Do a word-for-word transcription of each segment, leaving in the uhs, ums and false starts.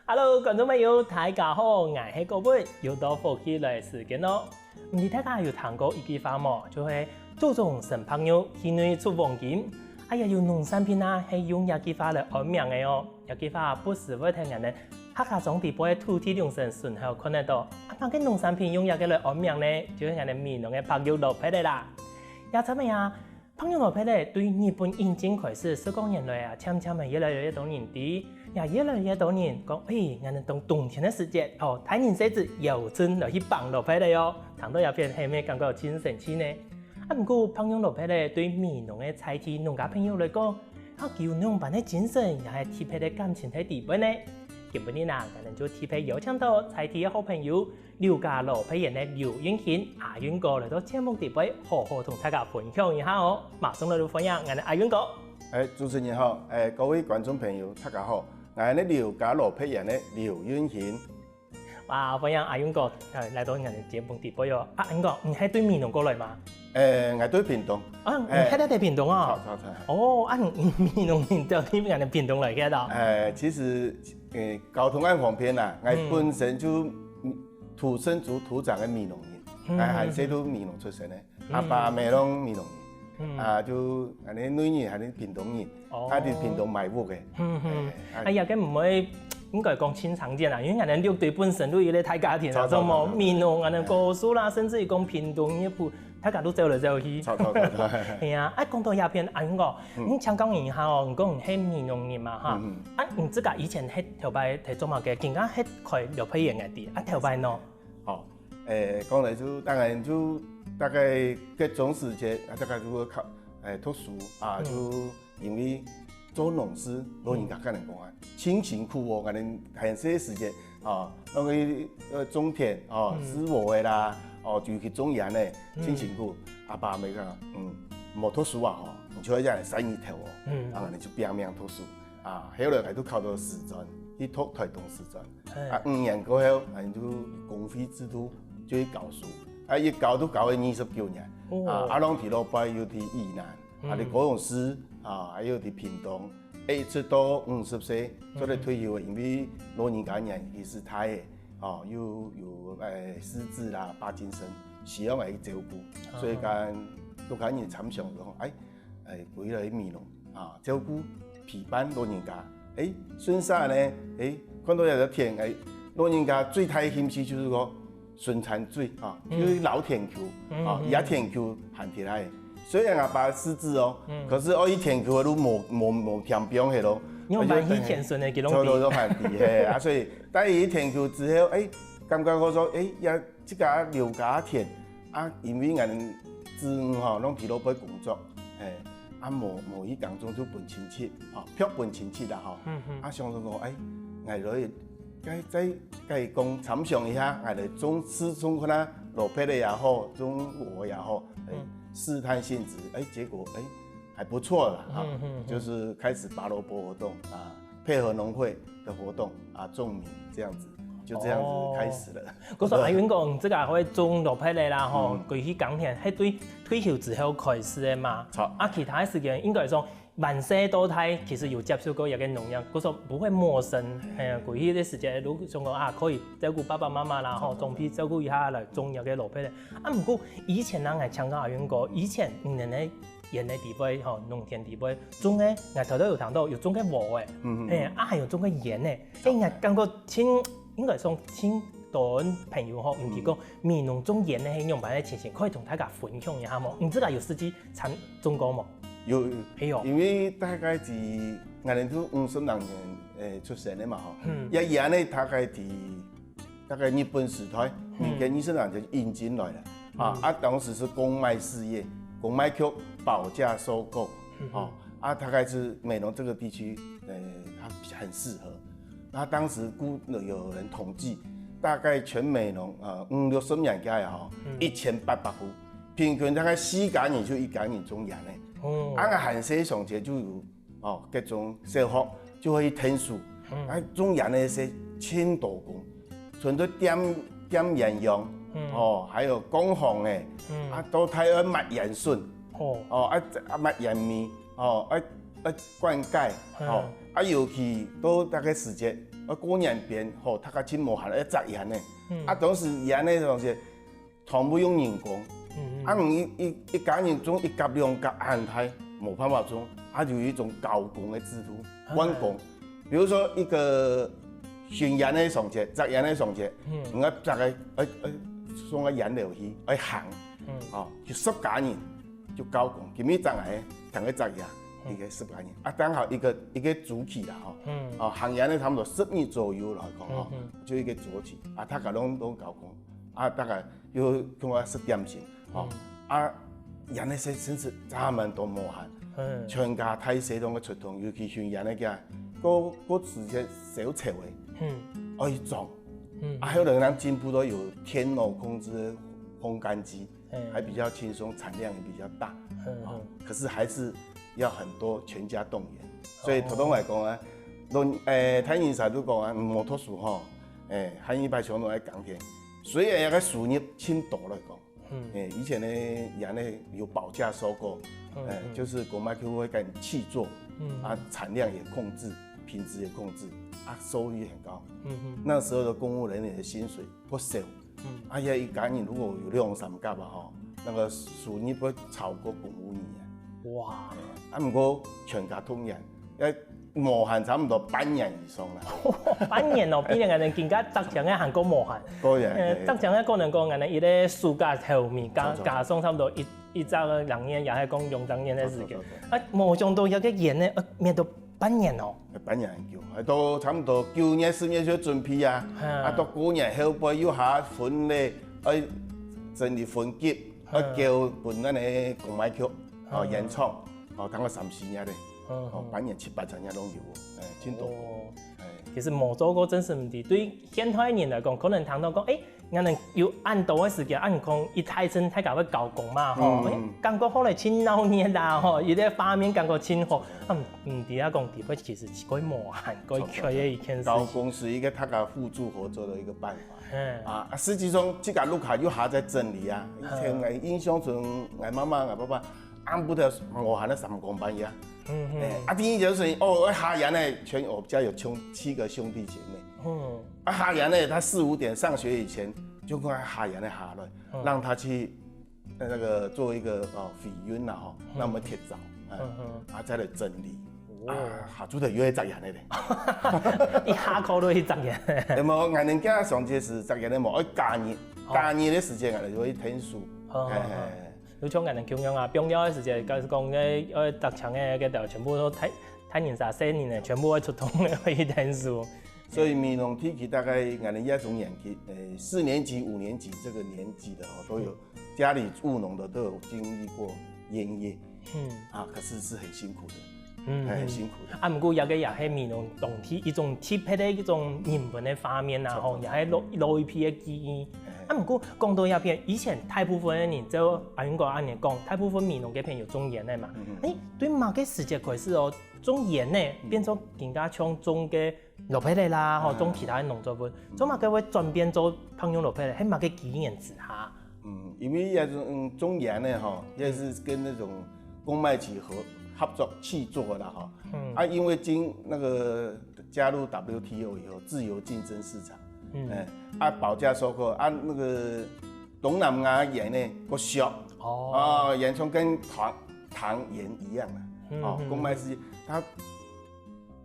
Hello，觀眾朋友，大家好，𠊎係各位，又到福氣來時間咯。毋知大家有聽過一句話無？就係祖宗生白肉，戲內出黃金。哎呀，有農產品啊，係用這句話來安名个哦。這句話不時會聽人呢，客家庄底背土地龍神脣口看得到。啊，麼个農產品用這个來安名呢？就係𠊎等美濃个白玉蘿蔔仔啦。也差毋多啊，白玉蘿蔔仔對日本引進開始，十過年來啊，漸漸个越來越多人知，也越來越多人講，哎，𠊎等當冬天个時節，哦，大人細子又真來去放蘿蔔仔哦。聽到這片，係毋係感覺盡神奇呢？啊，毋過白玉蘿蔔仔對美濃个在地農家朋友來講，到底有仰般个精神，也係特別个感情在底背呢？今晡日啊，𠊎等就特別邀請到在地个好朋友， 劉家蘿蔔園个劉運興阿運哥來到節目底背，好好同大家分享一下哦。馬上來就歡迎𠊎等阿運哥。哎，主持人好，哎，各位觀眾朋友，大家好，𠊎係劉家蘿蔔園个劉運興。哇，歡迎阿運哥，哎，來到𠊎等節目底背哦。啊，阿運哥，你係對美濃過來嗎？哎，𠊎對屏東。啊，你哎，係在屏東啊？著，著，著。哦，啊，你美濃人到底𠊎等屏東來个啊？哎，其實，哎，交通恁方便啦，𠊎嗯。本身就 土生土長个美濃人，嗯。𠊎還細都美濃出生个，嗯。阿爸阿姆攏美濃人，嗯。啊，就恁呢內人還係屏東人，哦。啊，在屏東買屋个。嗯，嗯。哎，啊。哎呀，該毋會，應該講親像恁啊，因為𠊎等六堆本身都有一個大家庭啊，著，著，著，著。像無美濃，𠊎等高樹啦，甚至於講屏東，也不，大家都走來走去。著，著，著，著。係啊，哎，講到這片，阿運哥，嗯。你請教你一下哦，你講你係美濃人嘛，哈？嗯，嗯。啊，你自家以前係頭擺係做麼个？今下係開蘿蔔園个地，啊，頭擺呢？ 吼，誒，講來就當然就大概該種時節，啊，大概就會考，誒，讀書啊，嗯。就因為做農事，老人家摎人講啊，盡辛苦哦，𠊎等還細時節啊，該個呃種田哦，嗯。食禾个啦，哦，就去種菸个，嗯。盡辛苦。阿爸阿姆講，嗯，莫讀書啊吼，你就愛在該曬日頭哦，嗯。啊，𠊎等就拚命讀書。 啊，後來𠊎就考到師專，去讀臺東師專。嘿。啊，五年過後，𠊎就公費制度就去教書。啊，一教就教了二十九年。哦。啊，啊，攏在老輩又在宜蘭，啊，嗯。在高雄市，啊，還有在屏東，一直到五十歲，嗯。做得退休了，因為老人家年紀係大了，哦，又有，誒，失智啦、帕金森，需要𠊎去照顧，啊。所以講，屋下人參詳講，哎， 誒，歸來美濃啊，照顧陪伴老人家。誒，順續呢，誒，看到這條田，誒，老人家最大興趣就係講順田水啊，嗯。就是老田坵啊，嗯，嗯。這田坵還在該。雖然阿爸失智哦，嗯。可是哦，這田坵都無，無，無添放去咯。你有蠻去田順个，佢攏知。差不多都還在，嘿，啊，所以，但係這田坵之後，誒，感覺講說，誒，也 自家劉家田，啊，因為𠊎等子女吼，攏在老輩工作，嘿，啊，無，無去耕種就分親戚，吼，撥分親戚啦，吼。嗯，嗯。啊，想講講，哎，𠊎來，該再，該講參詳一下，𠊎來種，試種看啊，蘿蔔仔也好，種禾也好，哎，嗯。試探性質，哎，結果，哎，還不錯啦，哈，嗯，嗯，嗯。就是開始拔蘿蔔活動啊，配合農會的活動啊，種米這樣子，就這樣子開始了。哦。 故所阿運哥，這個會種蘿蔔仔啦，吼，嗯。歸去耕田，係對退休之後開始个嘛。著。啊，其他个時間應該講，萬細到大，其實有接觸過這個農業，故所不會陌生。嘿，歸去个時間，如果想講啊，可以照顧爸爸媽媽啦，吼，著。總比照顧一下來種這個蘿蔔仔。啊，毋過以前呢，𠊎請教阿運哥，以前你等个園仔底背，吼，農田底背，種个，𠊎頭頭有聽到有種个禾仔，嗯，嗯，嗯。嘿，啊，還有種个菸仔，欸，𠊎感覺盡，應該講盡多朋友吼，毋知講美濃種菸仔係仰般个情形，可以同大家分享一下無？你自家有實際參種過無？有，係哦。因為大概係，𠊎等都五十零年，誒，出生个嘛吼，嗯。也菸仔大概係，大概日本時代，嗯。民間二十零年就引進來了。啊，嗯。啊，當時是公賣事業，公賣局保價收購，嗯。哦，啊，大概是美濃這個地區，呃，它很適合。 那當時估有人統計，大概全美濃，呃，五六十年代吼，嗯。一千八百戶，平均大概四家人就一家人種菸仔。哦。啊，𠊎還細上學就有，哦，該種小學就會去𢯭手，嗯。啊，種菸仔係盡多工，全都點，點菸葉，嗯。哦，還有摃黃仔，嗯。啊，都還愛抹菸筍，哦。哦，啊，啊，抹菸尾，哦，啊，啊，灌溉，嗯。哦，啊，尤其到該個時節，啊過年邊吼，大家盡無閒，愛摘菸仔。啊當時菸仔个東西，全部用人工。啊你一一一家人種一甲兩甲恁大，無辦法種，啊有一種交工个制度，換工。比如說一個巡菸仔上節，摘菸仔上節，你愛摘个，愛愛送到菸樓去，愛行，哦，就十家人。 就交工，今日摘个，聽日摘呀，一個十個人，啊，剛好一個一個週期啦吼。哦，行菸仔差不多十日左右來講吼，就一個週期，啊，大家攏攏交工，啊，大家又同我食點心，吼，啊，菸仔先先食，咱們都無閒，全家大細攏愛出動，尤其巡菸仔个，過過時節少少个，愛裝，啊，還有人咱進步到有電腦控制个烘乾機。 還比較輕鬆，產量也比較大，哦，可是還是要很多全家動員。所以頭先來講啊，論，誒，大人儕都講啊，無讀書吼，誒，還一般全都愛耕田，雖然該个收入盡多來講，誒，以前呢，人呢有保價收購，誒，就是公賣局會跟你契作，啊，產量也控制，品質也控制，啊，收益很高。那時候的公務人員的薪水 不少。啊，這一家人如果有兩三甲啊吼，那個收入會超過公務員啊。哇！啊，毋過全家動員，要無閒差不多半年以上啦。半年哦，比人家更加摘菸仔還過無閒。當然，呃，對。摘菸仔可能講，人家一個暑假頭尾加加上差不多一一隻兩年，也係講兩三年个時間。啊，無想到這個菸仔，呃，搣到 半年哦。半年恁久，啊，到差不多九月、十月就準備啊，啊，到過年後背又下分類，愛整理分級，愛交分該个公賣局，哦，菸廠，哦，當个三四月咧，哦，半年七八成也攏有哦，哎，盡多。哦，其實無做過真係毋知，對現代人來講，可能聽到講，誒， 𠊎等有恁多个時間，恁講一大陣大家會交工嘛吼，嗯，嗯。誒，感覺好來盡鬧熱啦吼，有个畫面感覺盡好，啊，毋毋知啊講，底背其實係蓋無閒、蓋缺个一件事情。交工係一個大家互助合作的一個辦法。嗯。啊，實際上自家屋下又還在整理啊，以前𠊎印象中，𠊎媽媽、𠊎爸爸 暗晡頭無閒个三更半夜。嗯嗯。哎，啊，第一件事情，哦，愛下菸仔，全我家有兄七個兄弟姐妹。嗯。啊，下菸仔，他四五點上學以前，就趕快下菸仔下來，嗯。讓他去，呃，那個做一個，哦，回溫啦，吼，嗯。那麼提早，哎，嗯嗯。啊，再來整理。哦。啊，下晝頭又愛摘菸仔咧。一下課都去摘菸仔。那麼，𠊎等家上街時摘菸仔無，愛假日，哦。假日个時間，𠊎等就會去𢯭手。哦，哎，哦，哦。哎，哎。 就像𠊎等共樣啊，放尞个時節，假使講个愛摘菸仔个，該兜全部都大大人儕、細人仔，全部愛出動个去𢯭手。所以美濃地區大概𠊎等這種年紀，呃，四年級、五年級這個年紀的哦，都有家裡務農的都有經歷過菸葉，嗯。啊，可是是很辛苦的。 嗯，哎，嗯。辛苦的。啊，毋過這個也係美濃當地一種特別个一種人文个畫面啊，吼，著，著，也係老，老一輩个記憶。哎。啊，毋過講到這片，以前大部分个人，就阿雲哥恁樣講，大部分美濃該片有種菸仔嘛。嗯，嗯。誒，對麼个時節開始哦，種菸仔，嗯。變成更加像種个蘿蔔仔啦，吼，嗯。種其他个農作物，做麼个會轉變做白玉蘿蔔仔，係麼个機緣之下？ 嗯，因為也是，嗯，種菸仔吼，也是跟那種公賣局合，合作去做的啦，吼。嗯。啊，因為經，那個加入W T O以後，自由競爭市場，嗯。哎，啊，保價收購，啊，那個東南亞菸仔，過俗，哦。哦，菸蔥跟糖，糖菸一樣啊，嗯，哦，嗯，公賣局，它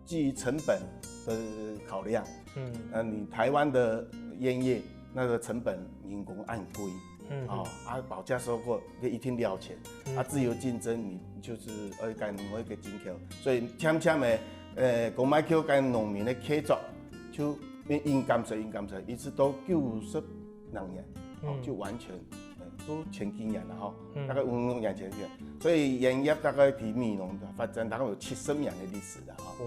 基於成本的考量，嗯。呃，你台灣的菸葉那個成本人工恁貴，嗯。哦，啊，保價收購就一定了錢，嗯。啊，自由競爭，你就是愛跟某一個進口，所以漸漸的，呃，公賣局跟農民的契作就變緊減少，緊減少，一直到九十 兩年，哦，嗯。就完全，呃，都前幾年了哈，嗯。大概五六年前，所以菸葉大概在美濃的發展大概有七十年的歷史了哈。哦。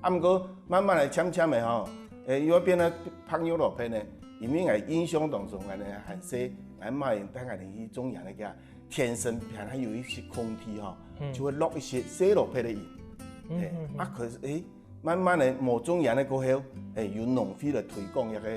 哎，啊，毋過慢慢來，漸漸的哈，誒，又變得白玉蘿蔔呢，因為𠊎印象當中，𠊎呢還細，𠊎媽帶𠊎去種菸仔个，田身邊還有一些空地哈，嗯。就會落一些細蘿蔔的葉。嗯，哎，嗯，嗯。啊，可是，誒， 慢慢的，無種菸仔過後，誒，有農會來推廣一個，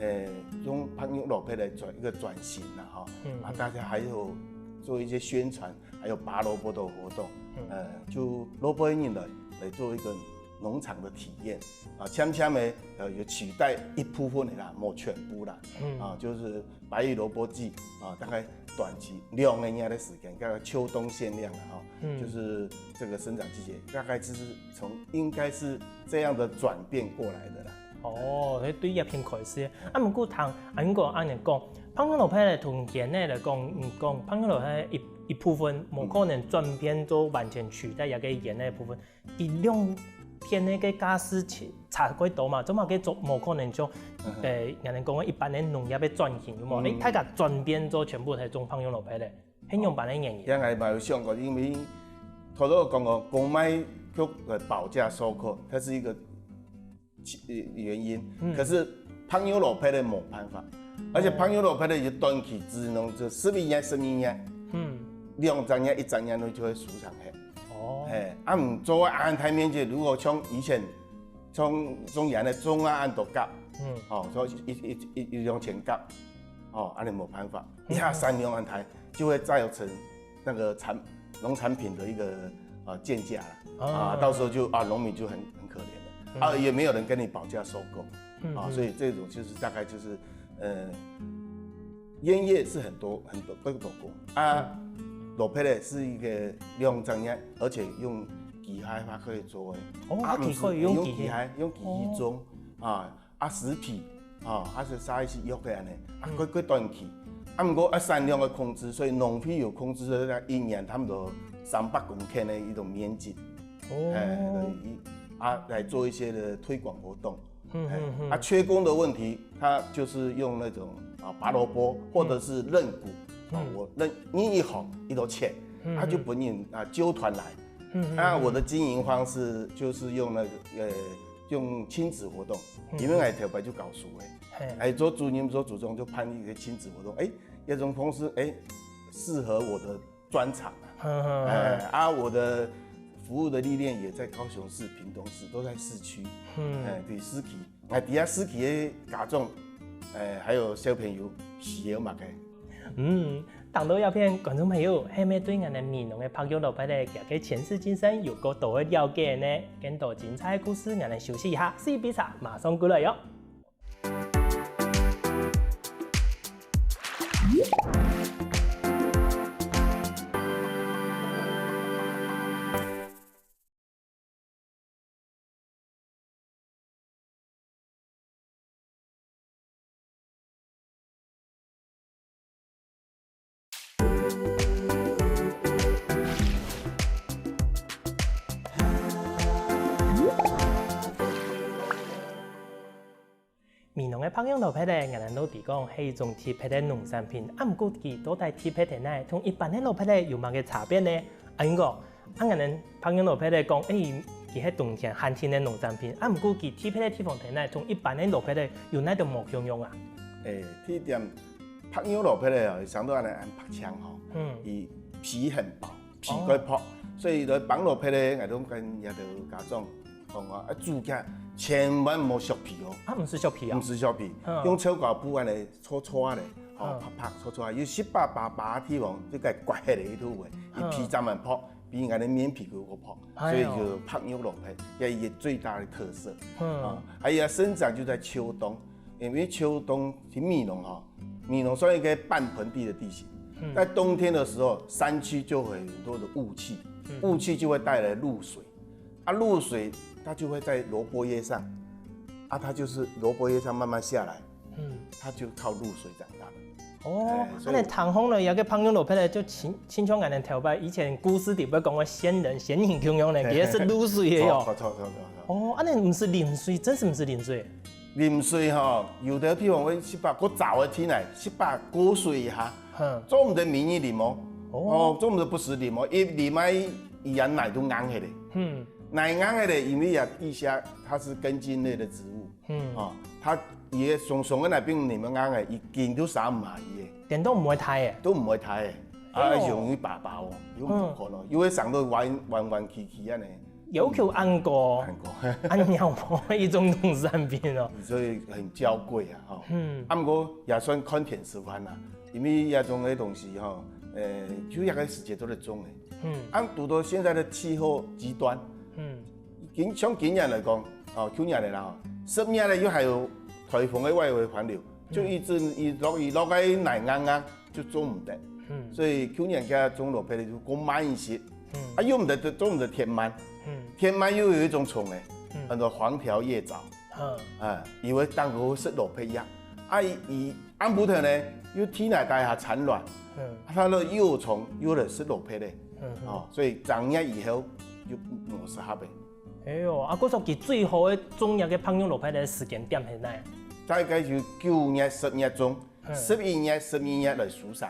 誒，用白玉蘿蔔來轉一個轉型啦，吼。嗯。啊，大家還有做一些宣傳，還有拔蘿蔔的活動，嗯。呃，就蘿蔔人來，來做一個農場的體驗啊，漸漸的呃有取代一部分的啦，無全部啦，嗯啊，就是白玉蘿蔔季啊，大概短期兩个月的时间，大概秋冬限量了哈，嗯就是这个生长季节，大概就是从应该是这样的转变过来的啦。哦，所以对叶片开始。啊，毋过听阿英哥安尼讲，芳香蘿蔔咧同菸仔来讲，你讲芳香蘿蔔一一部分，无可能转变做完全取代一个菸仔部分。一两天那个价值差差过多嘛，做么个做无可能就，呃，人家讲一般的农业的转型，有无？你大家转变做全部系种芳香蘿蔔咧，很勇敢的原因。刚才嘛有想过，因为头头讲过，公卖就呃保价收购，它是一个原因。嗯、可是芳香蘿蔔的没办法，而且芳香蘿蔔的一个短期只能就十一年、十一年，嗯，两三年、一三年就会收成嘿。哦，哎，啊，你做安台面积，如果像以前从中原的中啊安都高，嗯，哦，所以一一一一两千高，哦，安尼没办法，一下三两安台就会造成那个产农产品的一个呃贱价了啊，到时候就啊农民就很很可怜了啊，也没有人跟你保价收购啊，所以这种就是大概就是呃烟叶是很多很多各种工啊，蘿蔔呢是一个两种样，而且用机械化可以做的哦，啊，可以用机械，用机械种啊。啊，食品，吼，啊是啥意思约个安尼，啊，过过短期。啊，毋过啊，产量个控制，所以农会有控制在一年差不多三百公頃的一种面积，哦，哎，啊，来做一些的推广活动。嗯嗯嗯。啊，缺工的问题，他就是用那种啊拔萝卜或者是认股，啊，我认你一好一多钱，他就本人啊揪团来。嗯嗯。啊，我的经营方式就是用那个呃。用亲子活动，因为我头擺就教書个，哎，做主任做主任就辦一个亲子活动，哎，這種方式，哎，適合我的專長啊，哎，啊，我的服务的歷練也在高雄市、屏東市，都在市區，哎，對市區，哎，底下市區的家長，哎，還有小朋友需要麼个？嗯， 聽到這片，觀眾朋友，係毋係對𠊎等美濃个白玉蘿蔔仔，佢个前世今生有較多个了解呢？更多精彩个故事，𠊎等休息一下，試杯茶，馬上過來喲。 美濃个白玉蘿蔔仔，𠊎等都知講係一種特別个農產品，啊毋過佢到底特別在哪，同一般个蘿蔔仔有麼个差別呢？阿英哥， 啊𠊎等白玉蘿蔔仔講，欸，佢係冬天限定个農產品，啊毋過佢特別个地方在哪，同一般个蘿蔔仔有哪兜無共樣啊？欸，第一點，白玉蘿蔔仔哦，生到恁仔恁白淨吼，嗯，佢皮很薄，皮較薄，所以來白蘿蔔仔，𠊎都跟這兜家長講哦，啊煮起來千萬莫削皮哦。啊毋使削皮啊？毋使削皮，用臭膠布恁仔搓搓仔，吼，拍拍搓搓仔，有濕巴巴个地方，就該刮忒个一度位，佢皮長蠻薄。 比𠊎等面皮較薄，所以就白玉蘿蔔，這一個最大的特色。啊，還有生長就在秋冬，因為秋冬其實美濃哈，美濃算一個半盆地的地形，在冬天的時候，山區就會有很多的霧氣，霧氣就會帶來露水，啊露水它就會在蘿蔔葉上，啊它就是蘿蔔葉上慢慢下來，嗯，它就靠露水長大的。 哦，恁仔聽起來，這個白玉蘿蔔仔就親親像𠊎等頭擺以前故事裡背講个仙人仙人共樣呢，佢係食露水个喲。著著著著著。哦，恁仔毋使淋水，真係毋使淋水。淋水吼，有兜地方會濕巴，較燥个天來，濕巴過水一下，做毋得每日淋哦。哦，做毋得不時淋哦，一淋啊，佢个泥都硬忒咧。嗯，泥硬忒咧，因為啊，地下它是根莖類的植物， 嗯，哦，佢个松松个泥並毋係硬个，佢根都生毋下去个。根都毋會大个。都毋會大个，啊，容易拔拔哦，又毋好看哦，又會生到彎彎彎曲曲恁仔。要求恁高。恁高。恁樣無一種農產品哦。所以很嬌貴啊，吼。嗯。啊，毋過也算看天食飯啦，因為這種个東西吼，呃，就這個時節都在種个。嗯。啊，堵到現在的氣候極端，嗯。今像今年來講，哦，舊年个啦，吼，十月个又還有颱風个外圍環流，就一直一落雨落个泥硬硬，就種毋得。嗯，所以舊年个種蘿蔔个就過慢一些，嗯，啊，又毋得種毋得天滿，嗯，天滿又有一種蟲欸，嗯，叫做黃條葉蚤，嗯，啊，以為當好食蘿蔔一樣，啊，佢暗晡頭呢又天來帶下產卵，嗯，啊，佢个幼蟲又來食蘿蔔个，嗯，哦，所以正月以後就無適合个。哎喲，啊，故所佢最好个種這个白玉蘿蔔个時間點係哪？大概就九月、十月種，嗯，十一月、十二月來收成。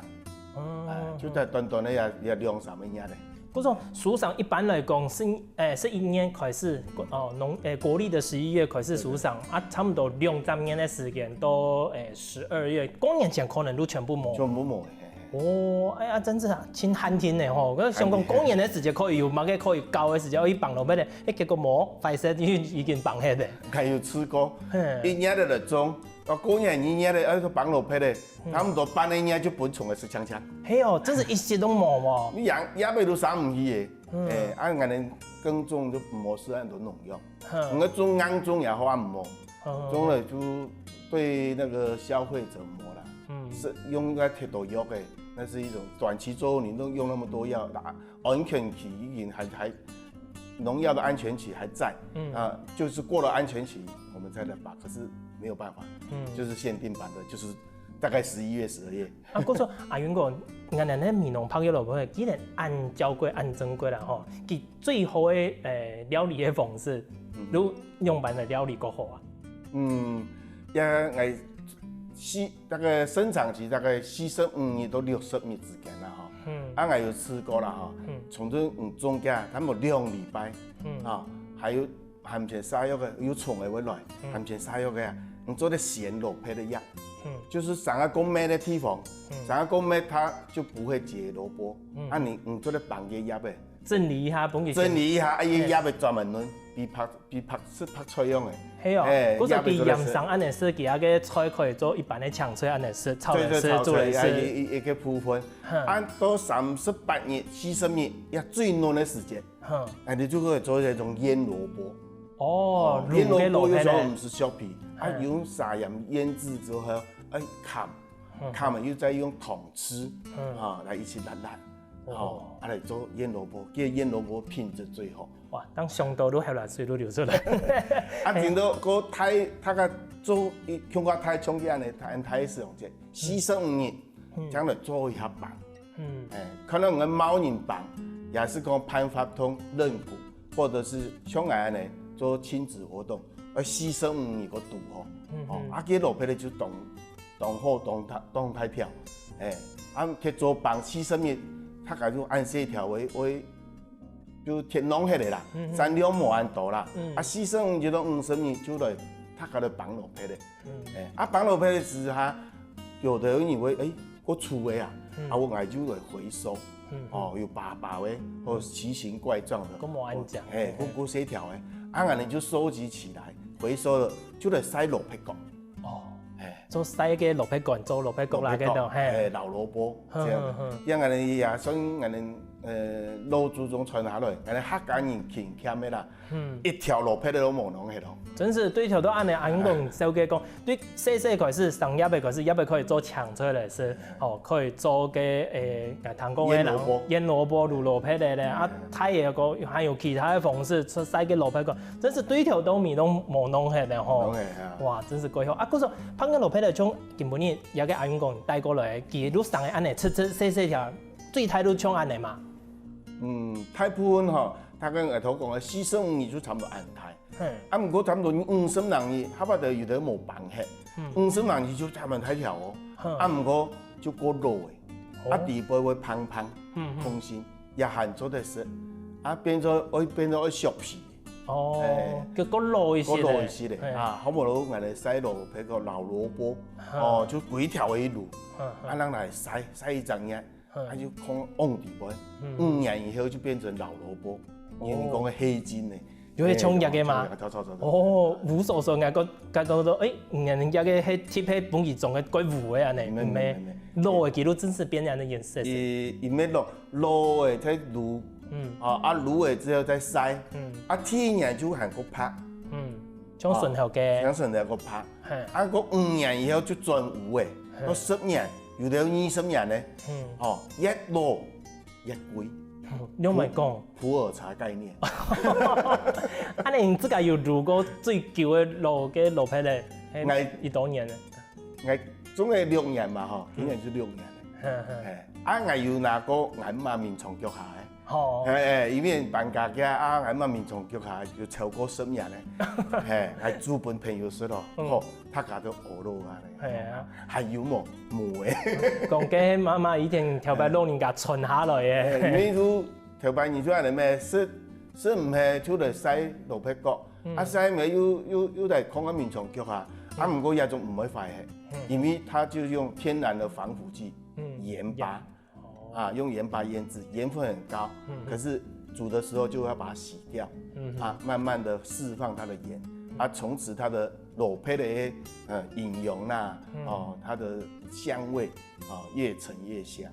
哦，啊，就在短短个也也兩三個月咧。故所收成一般來講，十，誒，十一月開始，哦，農，誒，國曆个十一月開始收成，啊，差不多兩三年个時間到，誒，十二月，過年前可能都全部無。全部無，嘿，嘿。哦，哎呀，真是啊，盡罕見呢吼！𠊎想講過年个時節可以有麼个可以搞个時節，可以放落去咧，誒，結果無，壞勢已經已經放忒咧。還有試過，嘿，一月个來種，到過年二月个，哎，都放落去咧，差不多半個月就分蟲仔食淨淨。嘿哦，真是一息都無哦。你養，也袂都生毋起个，嗯，哎，啊，𠊎等耕種就無使恁多農藥，哼，你个種硬種也好啊，毋好，嗯，種了就對那個消費者無啦。嗯，是用該忒多藥个，那是一種短期作物，你都用那麼多藥，那安全期已經還還農藥的安全期還在，嗯，啊，就是過了安全期，我們再來拔，可是沒有辦法，嗯，就是限定版的，就是大概十一月、十二月。啊，故所阿雲哥，𠊎等个美濃白玉蘿蔔，既然恁嬌貴、恁珍貴啦吼，佢最好个，誒，料理个方式，嗯，你仰般个料理較好啊？嗯，也，𠊎四，大概生長期大概四十五日到六十日之間啦吼。嗯，啊，𠊎有試過啦吼，嗯，從這種種下，差不多兩禮拜，嗯，啊，還有 還毋曾撒藥个，有蟲仔會來，嗯，還毋曾撒藥个啊，你做得銜蘿蔔个葉，嗯，就是生啊過密个地方，嗯，生啊過密，它就不會結蘿蔔，嗯，啊你你做得幫佢葉仔，整理一下，分佢整理一下，啊，佢葉仔專門用，比白比白食白菜樣个，係哦，嘿，故所佢葉仔做得食。鹽生恁樣食，佢該个菜可以做一般个青菜恁樣食，炒來食，對，對，炒菜，煮來食。啊，一一一个部分，哼，啊，到三十八日、四十日，也最嫩个時節， 哼，哎，你就可以做一種醃蘿蔔。哦，哦，醃蘿蔔有時候我們是削皮，啊，哎，用沙鹽醃製之後，哎，砍，嗯，砍了又再用桶吃，嗯，啊，來一起煸煸，哦，哦，啊，來做醃蘿蔔，這醃蘿蔔品質最好。哇，當想到都口水都流出來。啊，頂多過太，大概做一，像我太長个呢，太太使用這，犧牲你，嗯，將來做一下粄。 嗯，哎，可能𠊎等貓人粄，也係講辦法同人工，或者係像𠊎恁樣做親子活動，愛犧牲你个肚吼，嗯，哦，嗯，啊，該蘿蔔仔就當當好，當大當大條，哎，啊，去做粄犧牲你，大概就恁細條个，會就忒浪忒个啦，嗯，嗯，產量無恁多啦，嗯，啊，犧牲你就到五十日就來，大概來粄蘿蔔仔。 嗯，哎，啊，粄蘿蔔个時哈，有个人以為，哎，過粗个啊，嗯，啊，𠊎就來回收，嗯，哦，有把把个，或者奇形怪狀个，嗯，過無恁樣，哎，過過細條个，啊，𠊎等就收集起來，回收了就來曬蘿蔔乾。哦，哎，做曬个蘿蔔乾，做蘿蔔乾啦，蘿蔔乾，該種，嘿，哎，老蘿蔔這樣，哼哼哼，這樣𠊎等也算𠊎等，呃，老祖宗傳下來，𠊎等客家人勤儉个啦。 嗯，一條蘿蔔仔都無弄忒咯。真係對頭到恁樣，恁樣講，小姐講，對細細開始，生葉仔開始，葉仔可以做青菜來食，哦，可以做个，誒，𠊎聽講个醃蘿蔔，醃蘿蔔、滷蘿蔔个咧，啊，大个个還有其他个方式，出曬个蘿蔔乾，真係對頭到尾都無弄忒个吼。無弄忒啊。哇，真係過好啊！故所，白玉蘿蔔仔，像今晡日這個阿勇講帶過來，佢都生个恁樣，切切細細條，最大都像恁樣嘛。嗯，大部分吼， 大概𠊎頭講个四十五日就差毋多恁大。嘿。啊，毋過差毋多五十零日，下把頭有兜無粄忒，嗯，五十零日就差毋多大條哦。哼。啊，毋過就過老个，哦，啊，底背會胖胖，嗯，嗯，空心，也還做得食，啊，變做會變做會削皮。哦，哎，就過老一些个。過老一些个，嘿，啊，好無？𠊎來曬蘿蔔个老蘿蔔，哈，哦，就規條个一滷，哈哈，啊，讓佢曬，曬一整日， 嗯，啊，就放往底背，嗯，五年以後就變成老蘿蔔，哦，人講个黑金呢。有个衝擊个嘛？哎，衝擊，著，著，著，著。哦，無所說，𠊎講，𠊎講說，誒，人家个黑，𠊎講分佢種个怪物个恁樣，毋係，毋係，毋係，毋係。老个佢都真係變恁樣个顏色。佢，佢毋係老，老个在滷，嗯，哦，啊，滷了之後再曬，嗯，啊，第一年就還過白，嗯，像順頭个，像順頭个白，嘿，啊，過五年以後就轉烏个，嘿，到十年，有兜二十年呢，嗯，哦，越老越貴。你有買講？普洱茶概念。啊，你自家有滷過最久个老个老白个，嘿，𠊎幾多年呢？𠊎總共六年嘛吼，今年就六年了。嘿，嘿。哎，啊，𠊎有拿過𠊎姆嫲眠床腳下个。好。哎，哎，因為搬家个啊，𠊎姆嫲眠床腳下就超過十年了。嘿，還煮分朋友食咯，嗯，吼，大家都學咯啊。嘿啊。還有無？無个。講个媽媽以前頭擺老人家傳下來个。哎，因為就頭擺你就恁樣咩，食，食毋係就來曬蘿蔔角，嗯，啊，曬毋係又，又，又來囥啊眠床腳下，啊，毋過這種毋會壞个，嗯，因為它就用天然的防腐劑，嗯，鹽巴。鹽。哦。啊，用鹽巴醃製，鹽分很高，嗯，可是煮的時候就要把它洗掉，嗯，啊，慢慢地釋放它的鹽，啊，從此它的蘿蔔的，呃，營養啦，嗯，哦，它的香味，哦，越陳越香。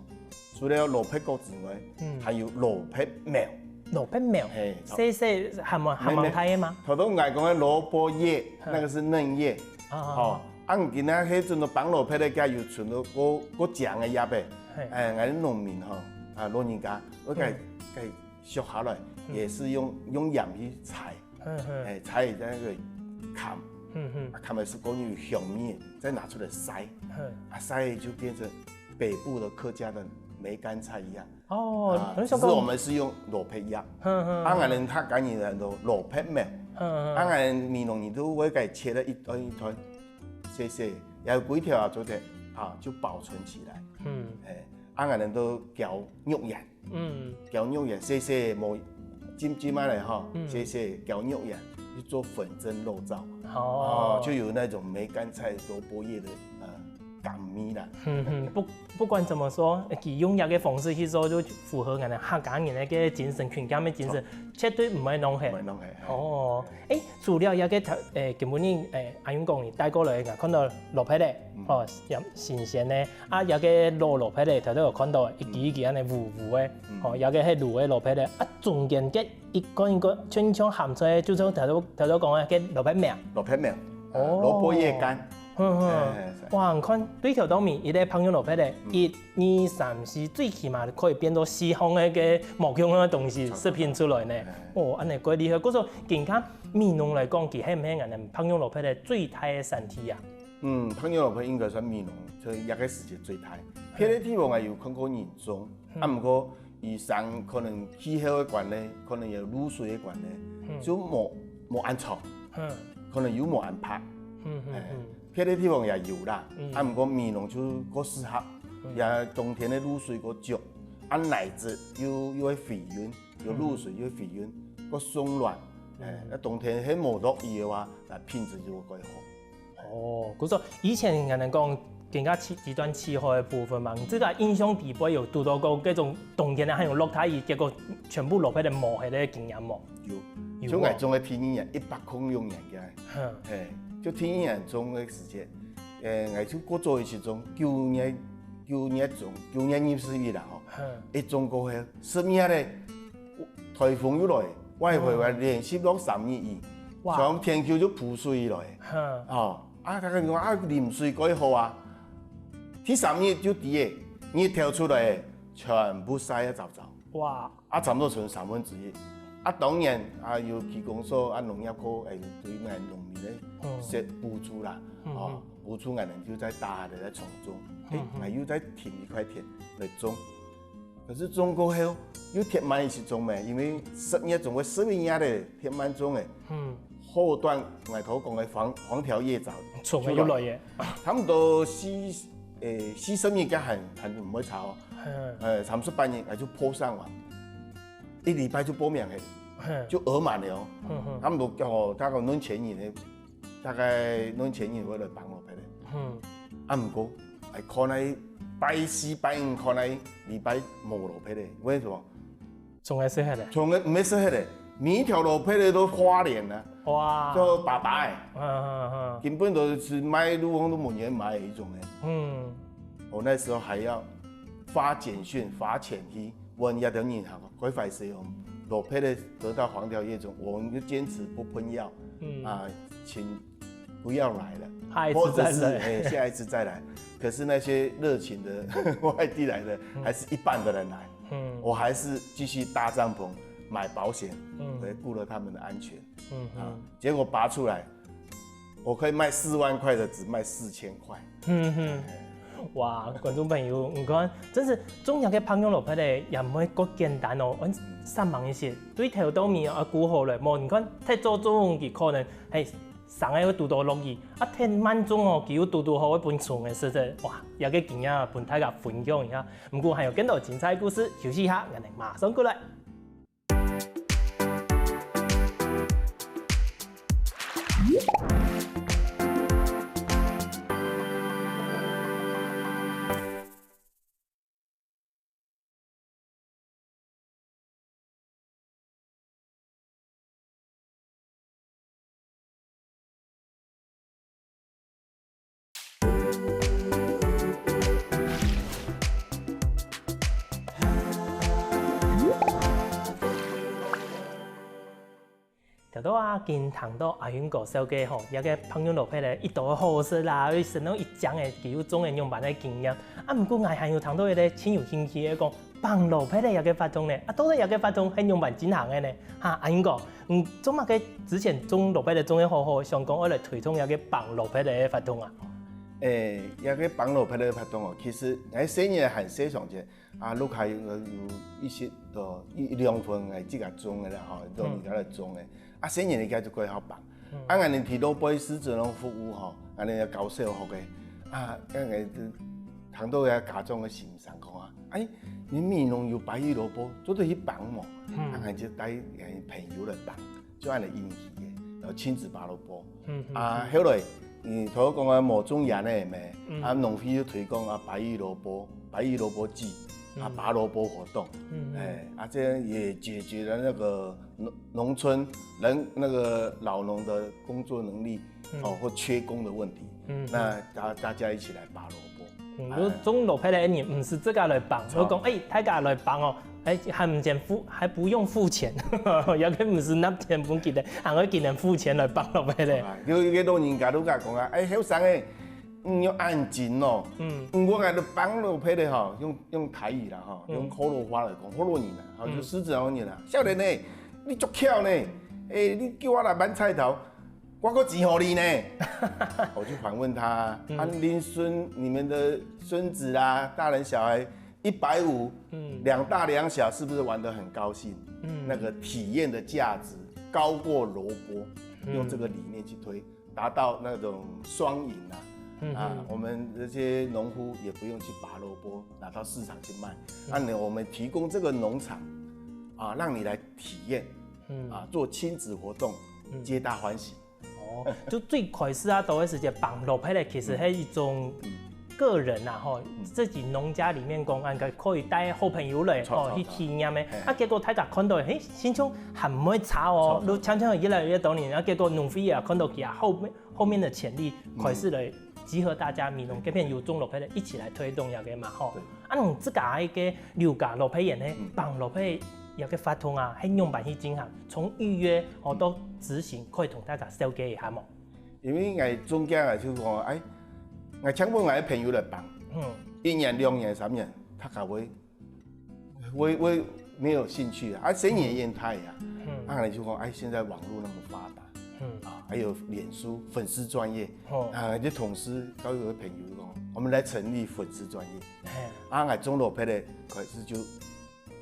除了蘿蔔角之外，嗯，還有蘿蔔苗。蘿蔔苗？嘿，細細還蠻，還蠻大个嗎？頭頭𠊎講个蘿蔔葉，嗯，那個是嫩葉，啊，啊，啊。哦， 啊，你今仔係種到放蘿蔔个，該有存到過，過靚个葉仔。嘿。哎，𠊎等農民吼，啊，老人家，𠊎該，嗯，該削下來，嗯，也是用，用鹽去搓，嗯，嗯，哎，搓在那個糠，嗯，嗯，啊，糠个時候有香味，再拿出來曬，嗯，啊，曬就變成北部的客家的梅乾菜一樣。 哦，啊，你想講，只是我們是用蘿蔔葉。嗯，嗯，啊，𠊎等客家人就蘿蔔苗。嗯，嗯。啊，𠊎等美濃人都會給切了一段一段，細細，也有幾條啊，做得，啊，就保存起來。嗯。哎，啊，𠊎等都攪肉圓。嗯。攪肉圓，細細，無，尖尖仔來吼，嗯，細細攪肉圓，去做粉蒸肉燥。哦。哦，就有那種梅乾菜、蘿蔔葉的，呃， 甘味啦。嗯，嗯，不，不管怎麼說，佢用這個方式去做，就符合𠊎等客家人个精神，勤儉个精神，絕對毋會浪費。毋會浪費，嘿。哦，誒，除了這個頭，誒，今晡日，誒，阿勇講你帶過來个，看到蘿蔔仔，嗯，哦，也新鮮个，啊，這個老蘿蔔仔，頭頭有看到，一支一支恁樣烏烏个，嗯，哦，這個係滷个蘿蔔仔，啊，中間个一根一根，像，像鹹菜，就像頭頭，頭頭講个，該蘿蔔苗。蘿蔔苗，哦。蘿蔔葉乾。 嗯，嗯。哎，哇，你看，對頭到尾，一個放入落去咧，嗯，一、二、三、四，最起碼可以變到四項个，个無共樣个東西，差不多。食品出來呢。哎。哦，恁樣過厲害。故所，今下美濃來講，佢係毋係𠊎等放入落去咧最大个產地啊？嗯，放入落去應該算美濃，所以這個時節最大。別个地方啊，有看過人種，嗯。啊，毋過 佢生可能氣候个關係，可能有露水个關係，嗯。就無，無恁長，嗯。可能又無恁白。嗯，嗯，哎，嗯。別个地方也有啦，嗯。啊，毋過美濃就較適合，嗯。也冬天个露水較足，啊，泥質又，又會肥潤，有露水又會肥潤，嗯。較鬆軟。哎，嗯。啊，冬天係無落雨个話，該品質就會較好。 哦，故所以前𠊎等講，更加氣，極端氣候个部分嘛，你自家印象底背有堵到過這種冬天啊，還有落大雨，結果全部落去个無，該個經驗無？有，有哦。像𠊎種个第二年，一百空六年个，哼。嘿，就第二年種个時節，呃，𠊎就過早一時種，九月，九月種，九月二十一啦吼，哼。一種過後，十月咧， 颱風又來，外圍還連續落三日雨，哇。全天氣就濺水來。哼。哦，啊，大家講啊，淋水蓋好啊。第三日就知个，日頭出來，全部曬啊燥燥。哇。啊，差不多剩三分之一。啊，當然啊，有區公所啊，農業科，哎，對𠊎農民个，嗯。設補助啦，嗯，哦，嗯。補助𠊎等就再打下來再重種。哎，嗯，嗯。𠊎又再停一塊田來種。 可是種過後又忒慢一時種咩，因為十月種个十一月咧，忒慢種个。嗯。後段𠊎頭講个黃，黃條葉蓼出來个。差不多四，誒，四十日該還，還毋會差哦。嗯。呃，三十八日𠊎就播上完，一禮拜就播名个，嗯。就額滿了哦。嗯，嗯。差不多哦，大概兩千人个 大概兩千人會來幫我拍个。嗯。啊，毋過，哎，看來拜四拜五，看來禮拜無落拍个，為什麼？總係食忒个。總係毋係食忒个，每一條落拍个都花蓮啊，哇。都白白个，嗯，嗯，嗯。根本都係賣路項都無人買个一種个。嗯。我那時候還要發簡訊、發錢去問這條人哈，該壞勢哦，蘿蔔仔得到黃條葉腫，我們就堅持不噴藥，嗯。啊，請不要來了，下一次再來。或者是，哎，下一次再來。可是那些熱情的外地來的，还是一半的人来，嗯。我还是继续搭帐篷、买保险，嗯。来顾了他们的安全。嗯，啊，结果拔出来，我可以卖四万块的，只卖四千块。嗯哼。哇，观众朋友，你看，真是種這个白玉蘿蔔仔，也毋會恁簡單哦。嗯，煞猛一息，對頭到尾啊，顧好了，無你看，忒早種佢可能，嘿，生个會堵到落雨，啊，忒慢種哦，佢又堵堵好會分蟲个，實在，哇，這个經驗分大家分享一下。毋過還有更多精彩故事，休息一下，𠊎等馬上過來。 頭到啊，今聽到阿雲哥紹介吼，這个白玉蘿蔔仔，一兜好食啦，又食到一靚个，佢有種个仰般个經驗。啊，毋過𠊎還有聽到一个盡有興趣个講，白蘿蔔仔這个活動呢，啊，到底這个活動係仰般進行个呢？哈，阿雲哥， 嗯，做麼个之前種蘿蔔仔種个好好，想講愛來推動這个白蘿蔔仔个活動啊？誒，這个白蘿蔔仔个活動哦，其實𠊎細人還細上節，啊，屋下有有一些哦一一兩分𠊎自家種个啦吼，都人家來種个。啊，細人應該就過好白。啊，𠊎等提到背獅子龍服務吼，𠊎等也搞小學个，啊，𠊎等聽到个家長个心聲講啊，哎，你美濃有白玉蘿蔔，做得去白無？啊，𠊎就帶朋友來白。 就恁樣引起个，然後親子拔蘿蔔。啊，後來，嗯，頭先講个無種菸个咩，啊，農會又推廣啊白玉蘿蔔、白玉蘿蔔季，啊，拔蘿蔔活動，哎，啊，這樣也解決了那個農農村人那個老農的工作能力哦或缺工的問題，那大大家一起來拔蘿蔔。 嗯，就種蘿蔔个人毋使自家來幫，就講，哎，大家來幫哦，哎，還毋使付，還不用付錢，也可以毋使納錢分佢等，還愛佢等付錢來幫蘿蔔仔。啊，有一个老人家都甲講啊，哎，後生个，嗯，要按斤哦。嗯，我讲个幫蘿蔔仔吼，用用台语啦吼，用河洛話来讲，河洛人啊，吼，就獅子山人啊，少年呢，你足巧呢，哎，你叫我來搬菜头， 我个钱好哩呢。我就反问他，啊，恁孙，你们的孙子啊，大人小孩一百五，两大两小，是不是玩得很高兴？那个体验的价值高过萝卜，用这个理念去推，达到那种双赢啊。啊，我们这些农夫也不用去拔萝卜，拿到市场去卖。那呢，我们提供这个农场啊，让你来体验，啊，做亲子活动，皆大欢喜。 哦，就最開始啊，都會係講白蘿蔔仔，其實係一種個人啊，吼，自己農家裡面講，應該可以帶好朋友來，吼，去體驗个。啊，結果大家看到，嘿，心中還毋會差哦，就常常有越來越多人，啊，結果農會也看到佢啊，後面後面的潛力，開始來集合大家，美濃這片有種蘿蔔仔，一起來推動這個嘛，吼。啊，你自家一個劉家蘿蔔園呢，白蘿蔔這個活動啊，係仰般去進行？ 從預約哦到執行，可以同大家紹介一下無？因為𠊎中間啊就講，哎，𠊎請問𠊎个朋友來幫，嗯，一年、兩年、三年，他可會會會沒有興趣啊？啊，生意也變態啊，嗯，啊，你就講，哎，現在網络那麼發達，嗯，啊，還有臉書粉絲專頁，哦，啊，就同事都有个朋友講，我們來成立粉絲專頁，啊，𠊎種蘿蔔仔，可是就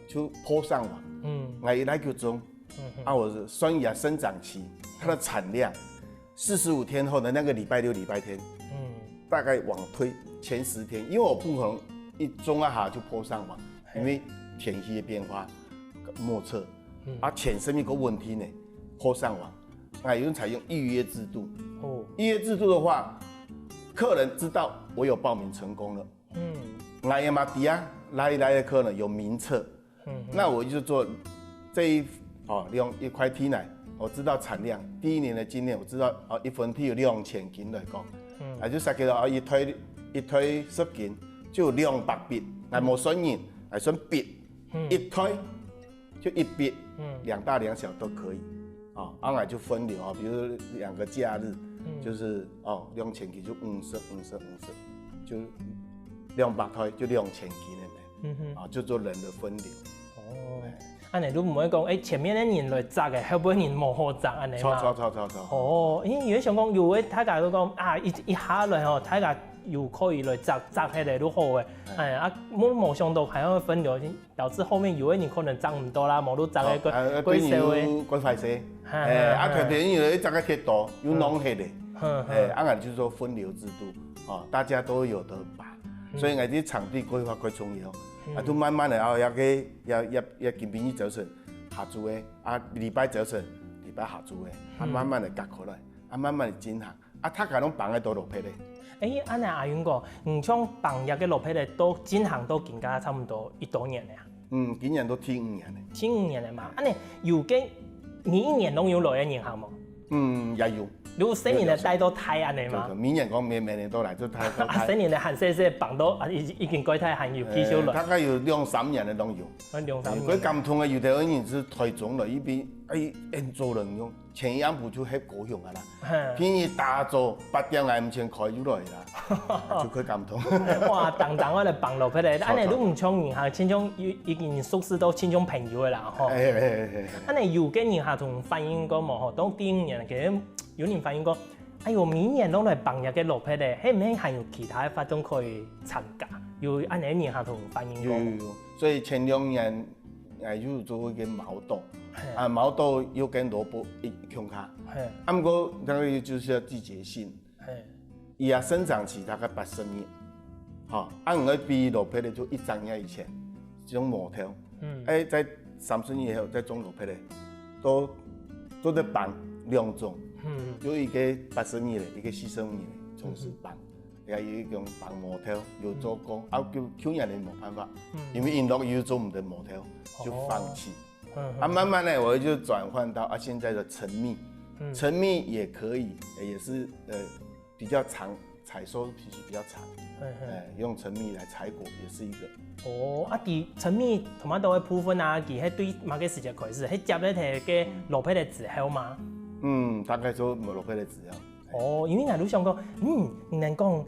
就PO上網，嗯，來來就種，嗯，啊，我是算一下生长期，它的产量，四十五天后的那个礼拜六、礼拜天，嗯，大概往推前十天，因为我不可能一种啊哈就PO上网，因为天气的变化莫测，啊，产生一个问题呢，PO上网，啊，有人采用预约制度，哦，预约制度的话，客人知道我有报名成功了。 嗯，来也嘛底啊，来来的客人有名册，嗯，那我就做这一哦用一块地来，我知道产量，第一年的经验，我知道哦一分地有两千斤来讲，嗯，啊就設計到哦一推一推十斤就有两百笔，来无算人，来算笔，嗯，一袋就一百，嗯，两大两小都可以。啊，啊，𠊎就分流啊，比如说两个假日，嗯，就是哦，两千支就五十、五十、五十，就两百袋就两千支个咩，嗯哼，啊，就做人的分流。哦，恁樣就毋會講，哎，前面个人來摘个，後背人無好摘，恁樣嘛。著著著著著。哦，因為有个想講，有个大家都講啊，一一下來吼，大家有可以來摘摘起來就好个，哎，啊，無無想到還要分流，導致後面有个人可能摘毋到啦，無就摘个過過少个，過壞勢，哎，啊，特別有个摘个忒多，又弄忒个，哎，啊，就說分流制度，哦，大家都有得拔，所以𠊎這場地規劃較重要，啊，就慢慢个，哦，也个也也也今晡日早晨下晝个，啊，禮拜早晨、禮拜下晝个，啊，慢慢个隔開來，啊，慢慢个進行。 啊，大家攏挷个到落魄个。哎，恁樣阿勇哥，你像挷這个落魄个，都進行到今下差毋多幾多年了啊？嗯，今年都第五年了。第五年了嘛，恁樣有个每一年攏有來个人客無？嗯，也有。有細人仔帶到大恁樣嘛？對，對，每年講每每年都來，就大都啊，大。細人仔還細細，挷到啊，已已經蓋大，還有繼續來。呃，大概有兩三年个攏有。啊，兩三年。佢感動个，有个人係台中來，一邊哎，演奏人用。 前一暗晡就歇高雄啊啦。嘿。平日打早八點來毋前開就來啦，就較感動。哇，當當我來挷落魄个，恁樣都毋像人客，親像已已經熟識到親像朋友个啦吼。哎哎哎哎。恁樣有个人客同反映過無吼？當第五年，其實有人反映過，哎喲，每年攏來挷這个落魄个，係毋係還有其他个活動可以參加？有恁樣个人客同反映過無？有有有，所以前兩年，哎，有做一个毛豆，嘿。啊，毛豆又跟蘿蔔一共下。嘿。啊，毋過那个就是要季节性。嘿。伊啊生长期大概八十日，吼，啊，毋過比落魄个就一隻月以前，這種毛豆，嗯。哎，在三十日以後再種落魄个，都都在绑两种，嗯。有一个八十日个，一个四十日个，同时绑。 也有一种绑模特，有做过，啊，就去年的没办法，因为因落雨做毋得模特，就放弃。啊，慢慢的我就转换到啊现在的陈蜜，陈蜜也可以，也是呃比较长，采收期是比较长，哎，用陈蜜来采果也是一个。哦，啊，佢陈蜜同埋都个部分啊，佢係对么个时节开始？係接了个落魄个之后吗？嗯，大概说落魄个之后。 哦，因为𠊎就想讲，嗯，你能讲，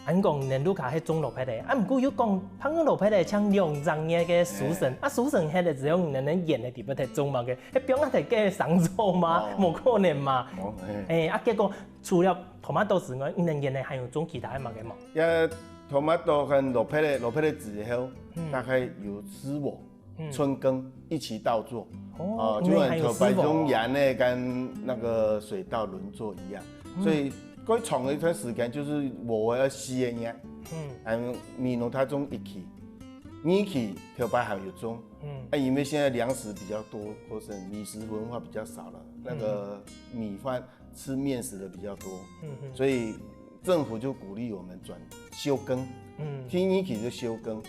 恁讲你能就开始种落魄个，啊，毋过又讲，放落魄个像两三年个收成，啊，收成下来之后，你能能演个地方才种嘛个，迄表啊，才个生草嘛，无可能嘛。哎，啊，结果除了tomato之外，你能演个还有种其他个嘛个嘛？也tomato和落魄个，落魄个之后，大概有丝果。 春耕一起稻作，哦，就很特别，用盐呢跟那个水稻轮作一样，所以过长的一段时间就是我要吸的呀，嗯，米农他种一期，二期头摆还有种，嗯，啊，因为现在粮食比较多，或是米食文化比较少了，那个米饭吃面食的比较多，嗯哼，所以政府就鼓励我们转休耕，嗯，第一期就休耕，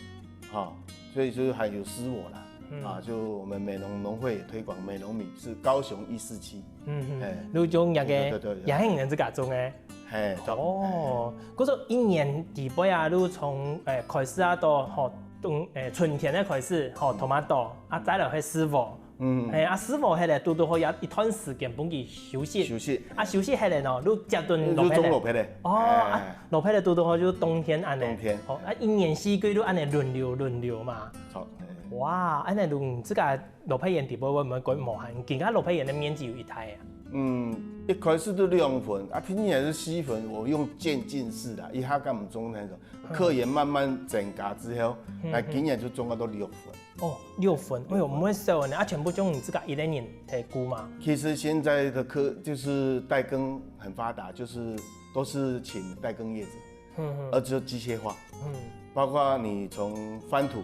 哈，所以就是还有失我啦，嗯，啊，就我们美浓农会也推广美浓米是高雄一四七，嗯哼，哎，你种那个，对对对对，也很能自家种哎，嘿，哦，可是一年底背啊，你从诶开始啊，到吼冬诶春天的开始，吼tomato啊，再来会失我。 嗯，哎，啊，师傅迄个拄拄好也一段时间分佢休息，休息，啊，休息迄个喏，就接顿落魄个，就种落魄个，哦，啊，落魄个拄拄好就冬天安尼，冬天，哦，啊，一年四季就安尼轮流轮流嘛，好，哇，安尼轮自家落魄园底部会毋会改无限？其他落魄园的面积有一大啊？嗯，一开始都两分，啊，平均也是四分，我用渐进式的，一下干嘛种那种，客源慢慢增加之后，来今年就种到六分。 哦，六分，哎哟，毋会少呢，啊，全部种你自家一个人提顾嘛？其实现在的科就是代耕很发达，就是都是请代耕业者，嗯嗯，而且机械化，嗯，包括你从翻土，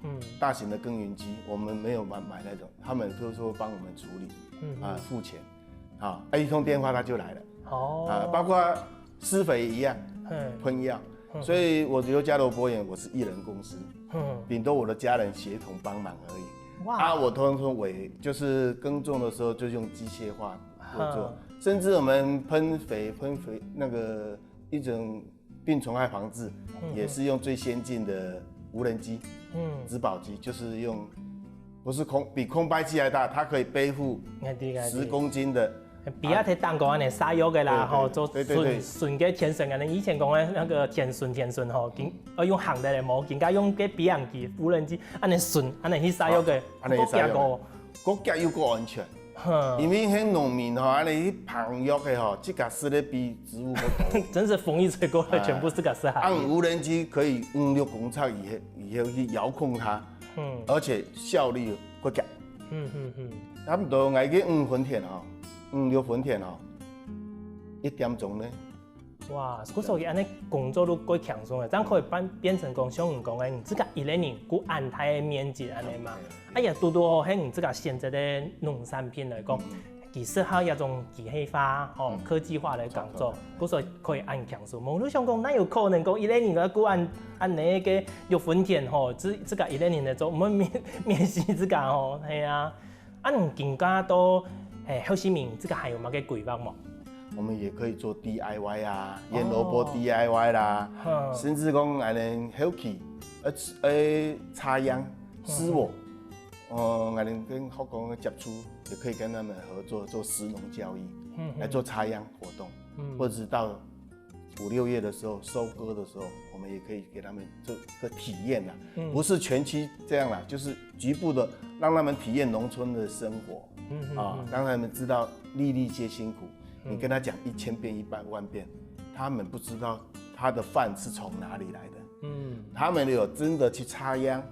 嗯，大型的耕耘机，我们没有买买那种，他们就是说帮我们处理，嗯啊，付钱，啊，一通电话他就来了，哦，啊，包括施肥一样，嗯，喷药，所以我刘家罗博园我是一人公司。 顶多我的家人协同帮忙而已。哇，啊，我通通为就是耕种的时候就用机械化工作，甚至我们喷肥、喷肥那个一种病虫害防治，也是用最先进的无人机，嗯，植保机，就是用，不是空，比空拍机还大，它可以背负十公斤的。比較提當講安尼殺藥个啦，吼，做純純个天線，可能以前講个那個天線天線吼，緊要用行个咧，無，緊加用个飛行機、無人機，安尼純，安尼去殺藥个，安尼去殺藥个，國家又夠安全。 因為迄農民吼，安尼去捧藥个吼，自家食个比植物還多。真是風一吹過來，全部自家食下。啊，無人機可以五六公尺以後，以後去遙控它，嗯，而且效率更強。嗯嗯嗯。差不多愛个五分田吼，五六分田吼，一點鐘呢， 哇，故所以安尼工作都過輕鬆个，這樣可以變變成講，像你講个，你自家一個人顧恁大个面積安尼嘛。哎呀，堵堵好，係你自家選擇个農產品來講，其實還有一種機械化、吼科技化个工作，故所以可以恁輕鬆。無你想講，哪有可能講一個人來顧恁恁呢个六分田吼，自自家一個人來做，毋會面面試自家吼，係啊。 啊，你今下到誒後生人，這個還有麼个規劃無？我們也可以做 D I Y 啊，醃蘿蔔 D I Y 啦，甚至講還能後期，呃，呃，插秧、施我，呃，還能跟學工接觸，也可以跟他們合作做食農教育，來做插秧活動，或者是到 五六月的時候收割的時候，我們也可以給他們做個體驗啦，不是全區這樣啦，就是局部的讓他們體驗農村的生活，啊，讓他們知道粒粒皆辛苦。你跟他講一千遍、一百萬遍，他們不知道他的飯是從哪裡來的。嗯，他們有真的去插秧，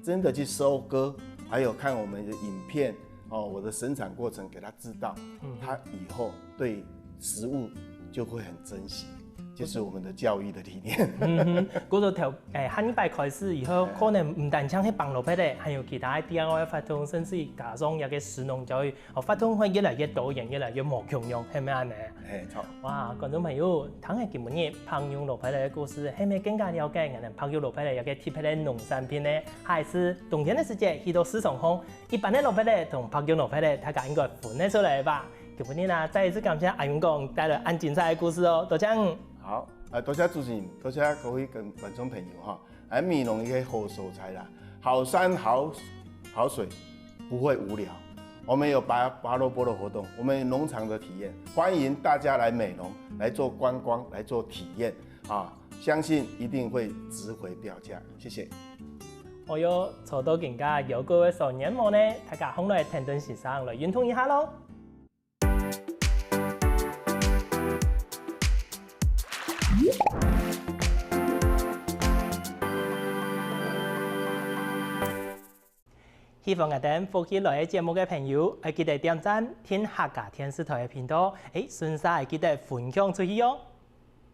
真的去收割，還有看我們的影片，哦，我的生產過程給他知道，他以後對食物就會很珍惜，就是我們的教育的理念。嗯哼，故所頭，誒，下禮拜開始以後，可能毋單淨係幫蘿蔔咧，還有其他个 D I Y 活動，甚至加上這個食農教育，哦，活動會越來越多元，越來越無共樣，係毋係恁呢？嘿，著。哇，觀眾朋友，聽了今晡日白玉蘿蔔个故事，係毋係更加了解𠊎等白玉蘿蔔个一個特別个農產品呢？下一次冬天个時節去到市場項， 一般个蘿蔔咧同白玉蘿蔔咧，大家應該分得出來吧？今晡日啊，再一次感謝阿勇哥帶來恁精彩个故事哦，多謝你。好，啊，多謝主持人，多謝各位觀觀眾朋友哈。來美濃一個好所在啦，好山好好水，不會無聊。我們有拔拔蘿蔔的活動，我們有農場的體驗，歡迎大家來美濃來做觀光，來做體驗啊，相信一定會值回票價。謝謝。 哦喲，坐到今下有各位所年無呢？大家看來天燈先生來運動一下咯。喜歡𠊎等福氣來个節目个朋友，愛記得點讚、訂客家電視台个頻道，誒，順續愛記得分享出去哦。